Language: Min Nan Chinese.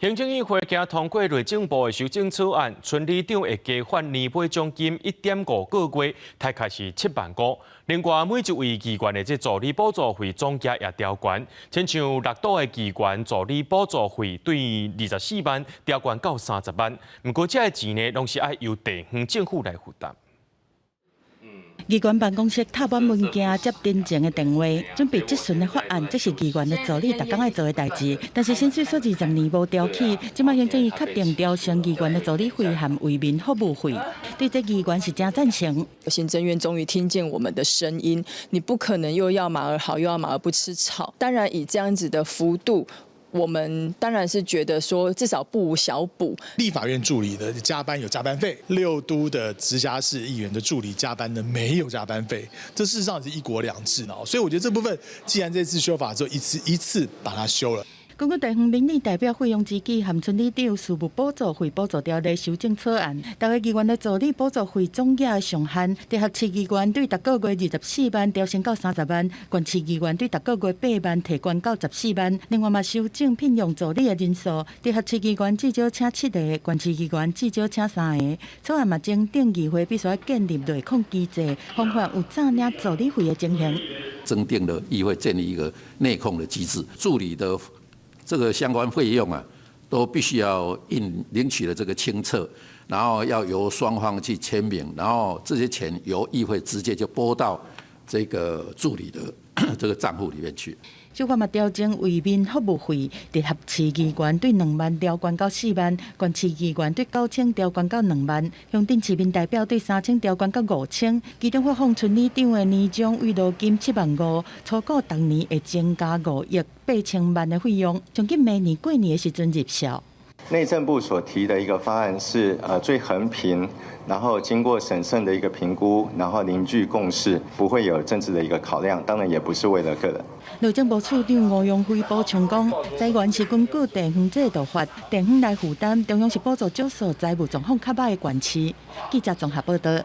行政院會今通過內政部的修正草案，村里長會加發年尾獎金1.5個月，大概是7萬塊。另外，每一位議員的這助理補助費總額也調懸，親像六都的議員助理補助費對24萬調懸到30萬。毋過，這个錢呢，攏是愛由地方政府來負擔。議員辦公室貼滿文件，接陳情的電話，準備質詢的法案，這是議員的助理逐工愛做的代誌。但是薪水鎖20年無調起，這擺行政院確定調升議員的助理費和為民服務費，對這議員是誠贊成。行政院終於聽見我們的聲音，你不可能又要馬兒好，又要馬兒不吃草。當然以這樣子的幅度，我們當然是覺得說至少不無小補。立法院助理的加班有加班費，六都的直轄市議員的助理加班呢沒有加班費，這事實上是一國兩制呢。所以我覺得這部分既然這次修法之後一次一次把它修了。根據地方民意代表費用資金和村里長事務補助費補助條例修正草案，逐个議員的助理補助費總額上限，直轄市議員對逐個月24萬調升到30萬，縣市議員對逐個月8萬提懸到14萬。另外嘛，修正聘用助理的人數，直轄市議員至少請七个，縣市議員至少請三个。草案嘛，增訂議會必須愛建立內控機制，防範有詐領助理費的情形。增訂了議會建立一個內控的機制，助理的這個相關費用啊，都必須要印領取了這個清冊，然後要由雙方去簽名，然後這些錢由議會直接就撥到這個助理的這個賬戶裡面去。修法嘛調整為民服務費，直轄市議員對2萬調懸到4萬，縣市議員對9千調懸到2萬，鄉鎮市民代表對3千調懸到5千，其中發放村里長的年終慰勞金7萬5，初估逐年會增加5億8千萬的費用，上緊明年過年的時陣入數。內政部所提的一個方案是，最衡平，然後經過審慎的一個評估，然後凝聚共識，不會有政治的一個考量，當然也不是為了個人。內政部次長吳陽輝補充講，財源是根據地方制度法，地方來負擔，中央是補助少數財務狀況較䆀的縣市。記者綜合報道。